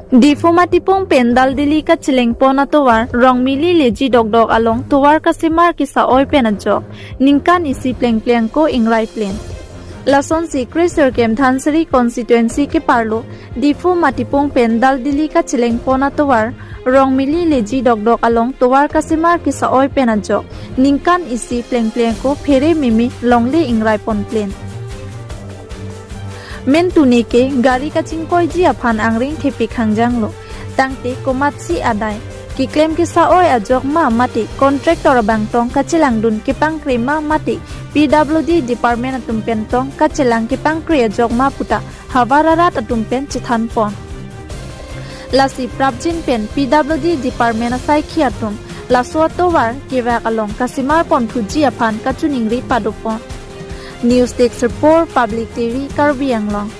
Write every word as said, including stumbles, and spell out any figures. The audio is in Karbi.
Diphu Matipung pen Daldili kacheleng pon atovar Rongmili Leji dokdok along tovar kasemar kisa-oi pen ajok ningkan isi plengpleng ko ingrai plen. Lasonsi Kresirkep Dhansiri constituency keparlo Diphu Matipung pen Daldili kacheleng pon atovar Rongmili Leji dokdok along tovar kasemar kisa-oi pen ajok ningkan isi plengpleng ko phere meme longle ingrai pon plen. Mentune ke gari kachingkoiji aphan angring thepik hangjanglo. Tangte komatsi adai keklem kisa-oi ajok ma mate contractor abang tong kachelangdun kepangkre ma mate P W D department atum pen tong kachelang kepangkre ajok ma puta havar arat atum pen chethan pon. Lasi prapjin pen P W D department asaikhi atum laso atovar kevak along kasemar pon thuji aphan kachiningri pado pon. News Desk Report, Public T V, Karbi Anglong.